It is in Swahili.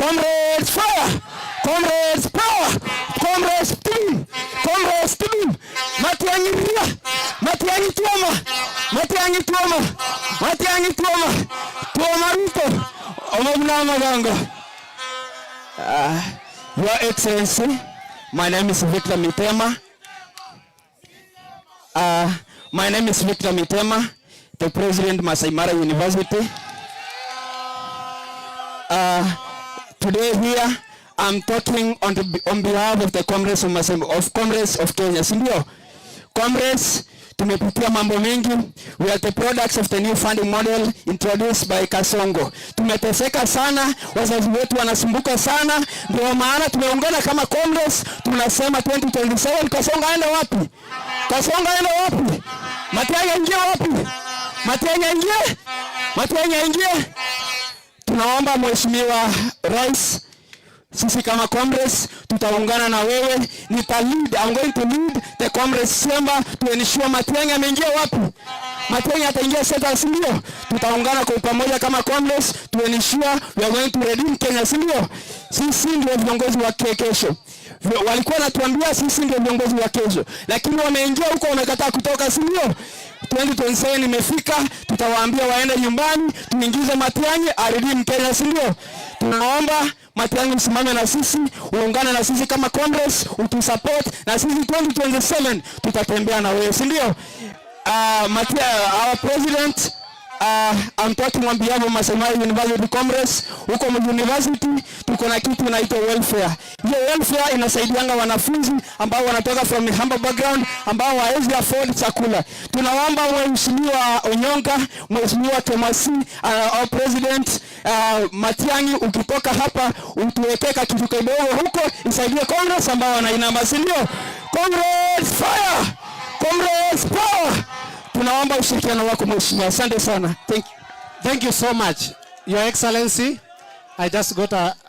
Comrades fire! Comrades power! Comrades team! Comrades team! Matiang'i ria! Matiang'i tuoma! Matiang'i tuoma! Matiang'i tuoma! Tuoma Ruto! Omobuna Magango. Your Excellency, my name is Victor Mitema. My name is Victor Mitema, the President, Masai Mara University. Today here, I'm talking on behalf of the Comrades of, Masai, of Comrades of Kenya, si ndio? Comrades, tumepitia mambo mengi. We are the products of the new funding model introduced by Kasongo. Tumeteseka sana, wazazi wetu wanasumbuka sana, ndio maana tumeungana kama comrades, tunasema 2027 Kasongo aende wapi? Kasongo aende wapi? Matiang'i aingie wapi? Matiang'i aingie? Matiang'i aingie? Tunaomba, Mheshimiwa Rais, sisi kama comrades tutaungana na wewe. Nita lead, I'm going to lead the comrades chamber to ensure Matiang'i ameingia wapi? Matiang'i ataingia State, si ndio? Tutaungana kwa pamoja kama comrades to ensure we are going to redeem Kenya, si ndio? Sisi ndio viongozi wa kesho. Walikuwa wanatuambia sisi ndio viongozi wa kesho, lakini wameingia huko wamekataa kutoka, si ndio? 2027 imefika, tutawaambia waende nyumbani, tuingize Matiang'i aredeem Kenya, si ndio? Tunaomba Matiang'i usimame na sisi, uungane na sisi kama Congress, utusupport na sisi 2027 tutatembea na wewe, si ndio? Matia, our president, I'm talking on behalf of Masai Mara University Congress. Huko university tuko na kitu inaitwa welfare. Hiyo welfare inasaidianga wanafunzi ambao wanatoka from humble background, ambao hawawezi afford chakula. Tunaomba Mheshimiwa Onyonka, Mheshimiwa Kemasi, our president, Matiang'i, ukitoka hapa utuwekee kitu kidogo huko isaidie Congress ambao wanainama, si ndio? Congress fire! Congress power! Tunaomba ushirikiano wako, mheshimiwa. Asante sana. Thank you. Thank you so much. Your Excellency, I just got a,